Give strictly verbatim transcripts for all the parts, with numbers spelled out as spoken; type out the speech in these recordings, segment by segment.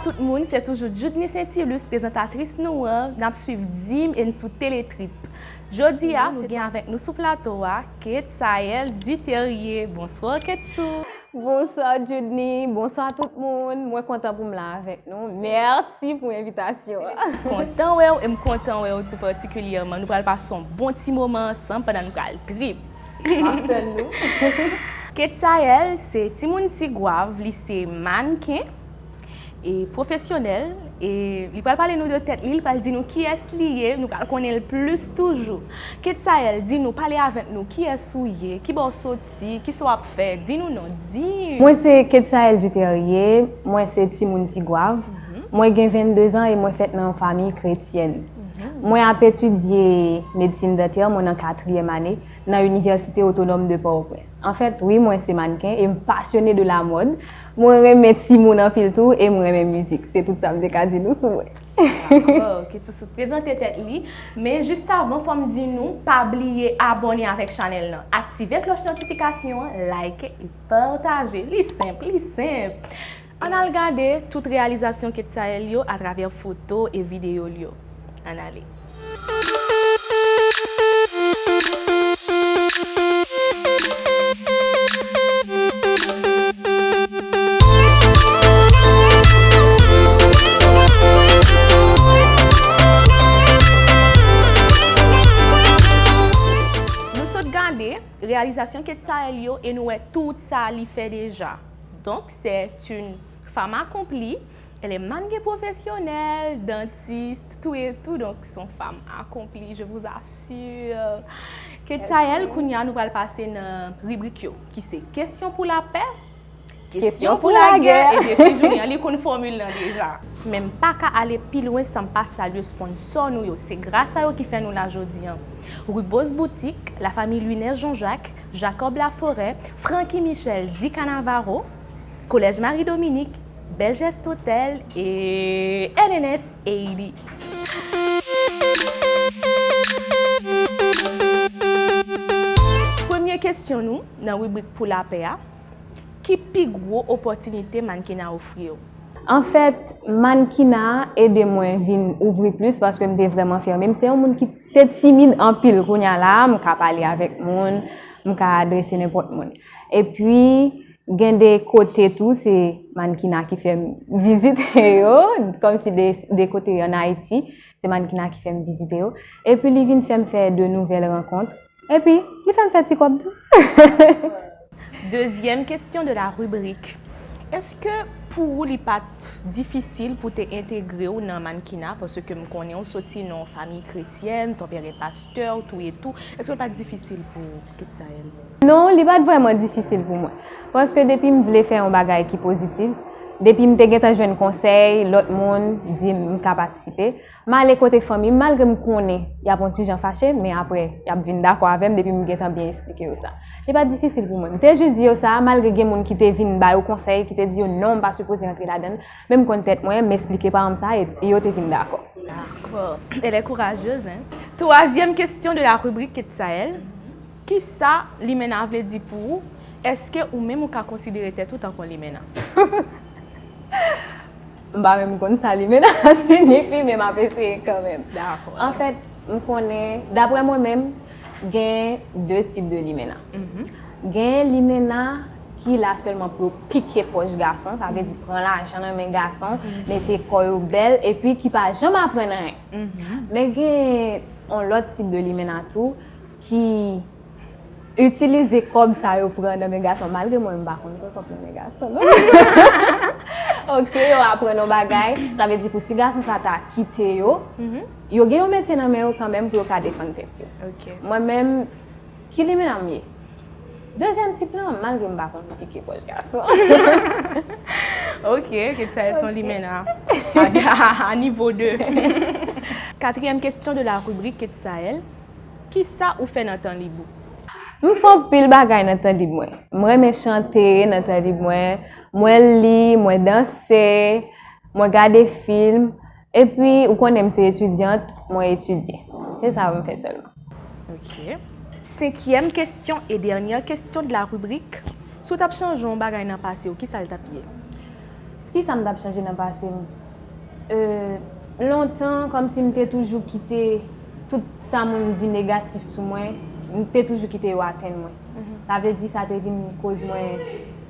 Tout moun, se toujou Djoudny Saintilus, prezantatris nou an, n ap swiv Dim e n sou Teletrip. Jodi a, nou gen avèk nou sou plato a, Ketsaëlle Duterrier. Bonswa, Ketsou. Bonswa, Djoudny. Bonswa, tout moun. Mwen kontan pou m la avèk nou. Mèsi pou envitasyon an. Kontan wè w, e m kontan wè w tou patikilyèman. Nou pral pase yon bon ti moman ansanm pandan nou pral trip. Ketsaëlle se timoun Tigwav, li se mannken e pwofesyonèl, e li pral pale nou de tèt li, li pral di nou kiyès li ye, nou pral konnen l plis toujou. Ketsaëlle, di nou, pale avèk nou, kiyès ou ye, kibò w soti, kisa w ap fè, di nou non, di. Mwen se Ketsaëlle Duterrier, mwen se timoun Tigwav. Mwen gen venndezan e mwen fèt nan yon fanmi kretyèn. Mwen ap etidye medsin dantè, mwen nan katriyèm ane, nan Université Autonome de Port-au-Prince. Anfèt, wi, mwen se mannken e m pasyone de la mòd. Mwen renmen timoun anpil tou e mwen renmen mizik. Se tout sa m te ka di nou sou mwen. Dakò, Ketsou sot prezante tèt li. Men jis avan, fò m di nou, pa bliye abòne avèk chanèl lan. Aktive klòch notifikasyon an, like e pataje. Li senp, li senp. Ann al gade tout reyalizasyon Ketsaëlle yo atravè foto e videyo l yo. Ann ale. Nou sot gade reyalizasyon Ketsaëlle yo e nou wè tout sa li fè deja. Donc, c'est une femme accomplie. Elle est mannequin professionnelle, dentiste, tout et tout. Donc, c'est une femme accomplie, je vous assure. Ketsaëlle, kounye a, nou pral pase nan ribrik yo, ki se Kesyon pou lapè, Kesyon pou lagè, e depi jounen an, li konn fòmil lan deja. Men m pa ka ale pi lwen san m pa salye sponsò nou yo. Se gras a yo ki fè nou la jodi an. Rubose Boutique, la famille Luinès Jean-Jacques, Jacob Laforêt, Francky Michel, Di Cannavaro, Collège Marie Dominique, Bel Geste Hotel e N N S Haiti. Premye kesyon nou nan ribrik pou lapè a, ki pi gwo opòtinite mannkena ofri w? Anfèt, mannkena ede mwen vin ouvri plis paske m te vrèman fèmen. M se yon moun ki te timid anpil. Kounye a la, m ka pale avèk moun, m ka adrese nenpòt moun. Epi, gen de kote tou, se mannkena ki fè m vizite yo, kòmsi de, de kote ann Ayiti, se mannkena ki fè m vizite yo. Epi, li vin fè m fè de nouvèl rankont. Epi, li fè m fè ti kòb tou. Deuxième question de la rubrique. Èske pou ou li pa t difisil pou te entegre w nan mannkena, paske m konnen w soti nan yon fanmi kretyèn, ton père est pasteur, tout et tout. Èske li pa t difisil pou ou, Ketsaëlle? Non, li pa t vrèman difisil pou mwen. Paske depi m vle fè yon bagay ki pozitif, depi m te gentan jwenn konsèy lòt moun, di m m ka patisipe, m ale kote fanmi m, malgre m konnen y ap yon ti jan fache, men apre, y ap vin dakò avè m depi m gentan byen eksplike yo sa. Li pa t difisil pou mwen. M te jis di yo sa, malgre gen moun ki te vin ba yo konsèy, ki te di yo non, m pa sipoze rantre ladan l, men m konn tèt mwen, m eksplike paran m sa, e, e yo te vin dakò. D'accord. Elle est courageuse, hein? Troisième question de la rubrique, Ketsaëlle. Kisa limena vle di pou ou? Èske ou menm ou ka konsidere tèt ou tankou yon limena? M pa menm konn sa limena siyifi, men m ap eseye kanmenm. Dakò. Anfèt, m konnen, daprè mwen menm, gen de tip de limena. Gen limena ki la sèlman pou yo pike pòch gason, sa vle di pran lajan nan men gason, mete kò yo bèl, epi ki pa janm aprann anyen. Men gen yon lòt tip de limena tou ki itilize kòb sa yo pran nan men gason, malgre mwen, m pa konn pran kòb nan men gason, non. Ok, yo aprann yon bagay, sa vle di pou si gason sa ta kite yo, yo gen yon metye nan men yo kanmenm pou yo ka defann tèt yo. Ok. Mwen menm, ki limena m ye? Dezyèm tip lan, malgre m pa konn pike pòch gason. Ok, Ketsaëlle se yon limena a, a, a nivo de. Quatrième question de la rubrique, Ketsaëlle. Kisa ou fè nan tan lib ou? M fè anpil bagay nan tan lib mwen. Mwen renmen chante nan tan lib mwen. Mwen li, mwen danse, mwen gade fim. Epi, ou konnen m se etidyant, mwen etidye. Se sa mwen fè sèlman. Ok. Cinquième question et dernière question de la rubrique. Si w t ap chanje yon bagay nan pase w, kisa l t ap ye? Kisa m t ap chanje nan pase m? Euh, lontan, kòmsi m te toujou kite tout sa moun di negatif sou mwen, m te toujou kite yo atenn mwen. Sa vle di sa te vin koz mwen,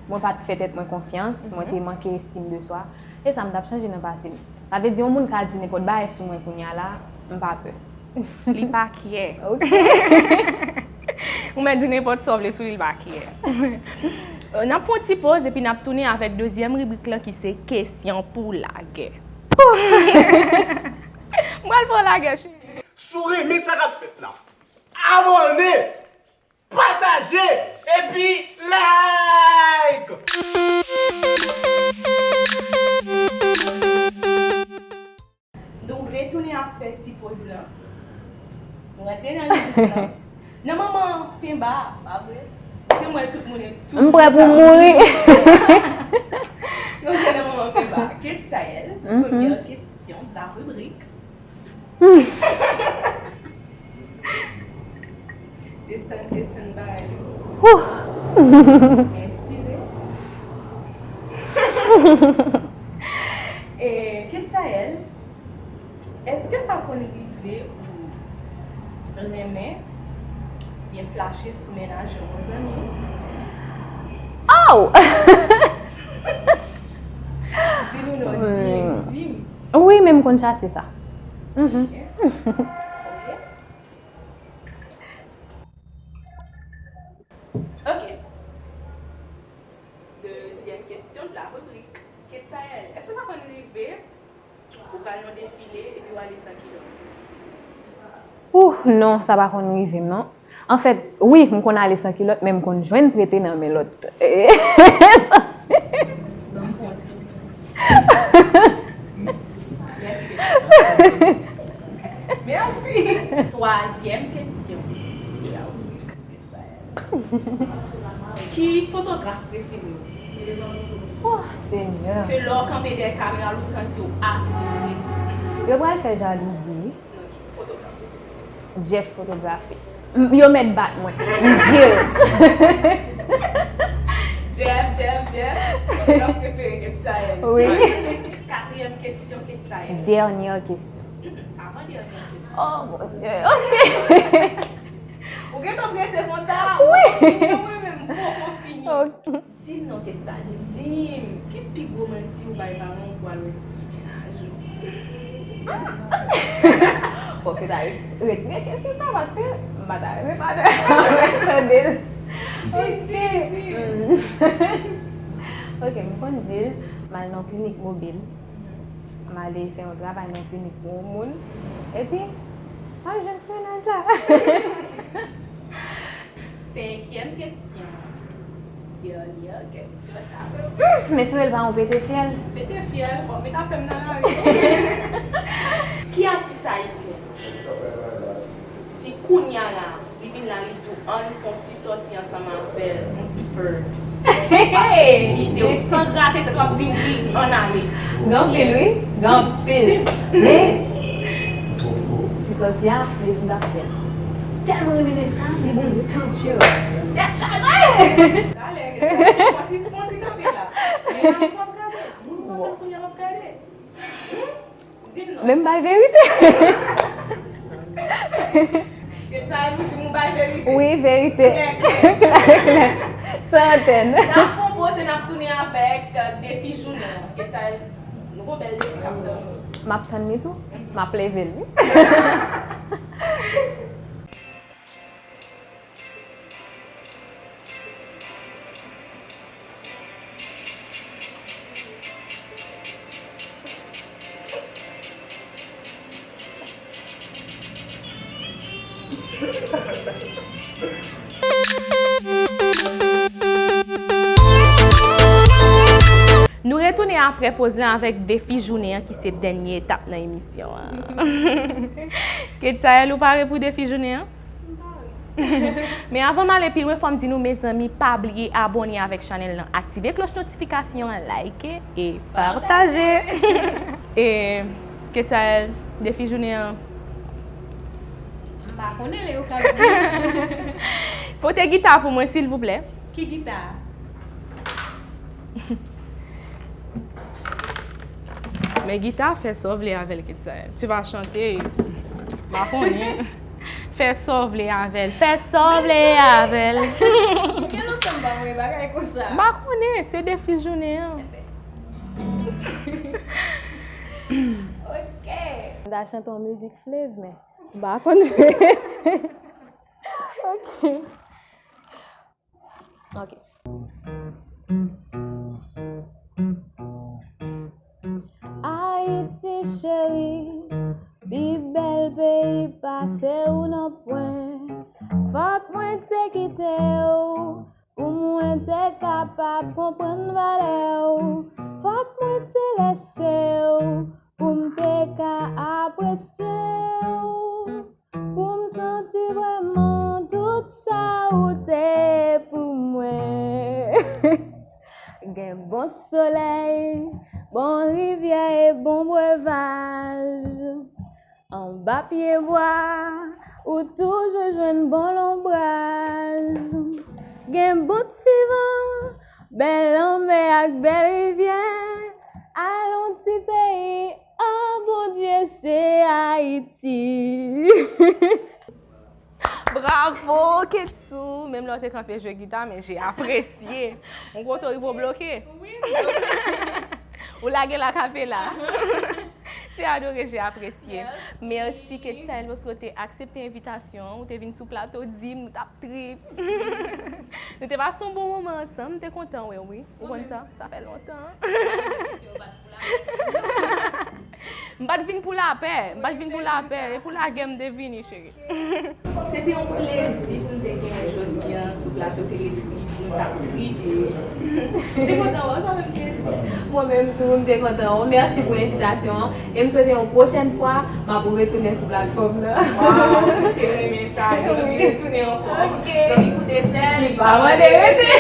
mwen pa t fè tèt mwen konfyans, mwen te manke estim de swa. E sa m t ap chanje nan pase m. Sa vle di yon moun ka di nenpòt bagay sou mwen kounye a la, m pa pè. Li pa kyè. Ok. Ou mèt di nenpòt sa w vle sou li, li pa kyè. N ap fè yon ti poz epi n ap tounen avèk dezyèm ribrik lan ki se kesyon pou lagè. M pral fè w lagè, cheri. Si w renmen sa k ap fèt la, abòne, pataje, epi like! Nou retounen apre ti poz lan. Nou rantre nan ribrik lan. Nan manman penba, pa vre? Se mwen tout moun e tout. M prè pou mouri. Nou rantre nan manman penba. Ketsael, premyè kesyon de la ribrik. Desann, desann bagay yo. Huh. Enspire. E, Ketsael, èske sa konn rive ou renmen byen flache sou mennaj yon zanmi w? Aw! Di nou non, di m, di m. Wi, men m konn chase sa. Mhm. Ok. Ok. Dezyèm kesyon de la ribrik. Ketsael, èske sa konn rive ou pral nan defile epi w ale san kilòt? Ouh, non, sa pa konn rive m, non. Anfèt, wi, m konn ale san kilòt, men m konn jwenn prete nan men lòt. Ban m pran ti. Mèsi, Ketsael. Mèsi. Twazyèm kesyon. Ki fotograf prefere w? Oh, Senyè. Ke lè w kanpe dèyè kamera l, ou santi w asire. Yo pral fè jalouzi, wi. Non, ki fotograf prefere w? Jeff Fotografi. M, yo mèt bat mwen. M di l. Jeff, Jeff, Jeff. Fotograf prefere Ketsael. Wi. Katriyèm kesyon, Ketsael. Dènyè kesyon. Avan dènyè kesyon. Oh, mon Dieu. Ok. Ou gentan prese konsa? Wi. Mwen menm, m poko fini. Ok. Di m non, Ketsael, di m, ki pi gwo manti ou bay paran w pou al wè ti mennaj ou? Bon, Ketsael, retire kesyon sa, paske m pa ta renmen pa tande l. Ok. Di, di, di. Mm. Ok, m konn di l, m al nan klinik mobil. M ale fè yon travay nan klinik pou yon moun. Epi, m al jwenn ti mennaj la. Senkyèm kesyon. Dènyè kesyon. Hmm, m espere l pa yon pete fyèl. Pete fyèl? Bon, men ka fè m nan lari. Ki atis ayisyen, si kounye a la, li vin la, li di w, ann fè yon ti sòti ansanm avè l, yon ti flirt. Hey! Vizite w, san grate tèt, w ap di wi, ann ale. Gen anpil, wi. Gen anpil. Men, ti sòti a, Flevin t ap fè l. Tèlman renmen nèg sa, li ban l tansyon. Tèt chaje! Talè, fon ti, fon ti kanpe la. Men w ap gade. Moun kontan kounye a w ap gade. Hmm? Di m non. Men m bay verite. Ketsael, ou di m ou bay verite. Wi, verite. Klè, klè. Klè, klè. San antèn. N ap fè yon poz e n ap tounen avèk, euh, defi jounen an. Ketsael, nou gon bèl defi k ap tann ou. M ap tann li tou. M ap leve l, wi. Nou retounen apre poz lan avèk defi jounen an ki se dènye etap nan emisyon an. Ketsael, ou pare pou defi jounen an? Men avan m ale pi lwen, fò m di nou, mezanmi, pa bliye abòne avèk chanèl lan, aktive klòch notifikasyon an, like e pataje. E, Ketsael, defi jounen an. M pa konnen lè yo ka di. Pote gita pou mwen, silvouplè. Ki gita? Men gita, fè sa w vle avè l, Ketsael. Tu vas chanter. M pa konnen. Fè sa w vle avè l. Fè sa w vle avè l. Gen lontan m pa voye bagay konsa. M pa konnen, se defi jounen an. Ok. M ta chante yon mizik Flav, men m pa konn jwe. Ok. Ok. Ayiti cheri, pi bèl peyi pase w nan pwen. Fòk mwen te kite w pou mwen te kapab konprann valè w. Fòk mwen te lese w pou m te ka apresye w. Pou m santi vrèman tout sa ou te ye pou mwen. Gen bon solèy, bon rivyè e bon brevaj. Anba pye bwa, ou toujou jwenn bon lonbraj. Gen bon ti van, bèl lanmè ak bèl rivyè. Alon ti peyi, oh Bondye, se Ayiti. Bravo, Ketsou! Menm lè w te kanpe jwe gita, men j'ai apprécié. Yon gwo tori pou w bloke. Ou lage l akapela. J'ai adoré, j'ai apprécié. Merci, Ketsael, paske w te aksepte envitasyon an. Ou te vin sou plato di m, nou t ap trip. Nou te pase yon bon moman ansanm, m te kontan wè w, wi. Ou konn sa? Sa fè lontan. M pa t vin pou lapè, m pa t vin pou lapè, e pou lagè m te vini, cheri. Se te yon plezi pou m te genyen jodi a sou plato Tele Trip, nou t ap tripe. M te kontan wè w, sa fè m plezi. Mwen menm tou, m te kontan wè w. Mèsi pou envitasyon an. E m swete yon pwochèn fwa, m ap retounen sou platfòm nan. Waw, mwen te renmen sa. Mwen vin retounen ankò. Ok. Zanmi koute sèl, li pa mande rete.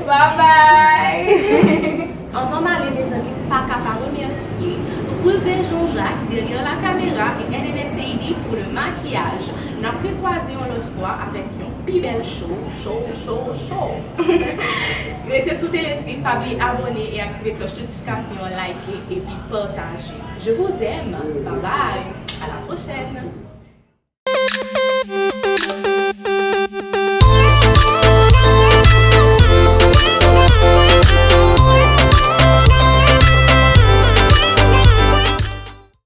Bye bye. Anvan m ale, mezanmi, m pa ka pa remèsye Ruben Jean-Jacques derrière la caméra et N N S A D pour le maquillage. N ap rekwaze yon lòt fwa avèk yon pi bèl show, show, show, show. Rete sou Tele Trip, pa bliye abòne e aktive klòch notifikasyon an, like epi pataje. Je vous aime. Bye bye. À la prochaine.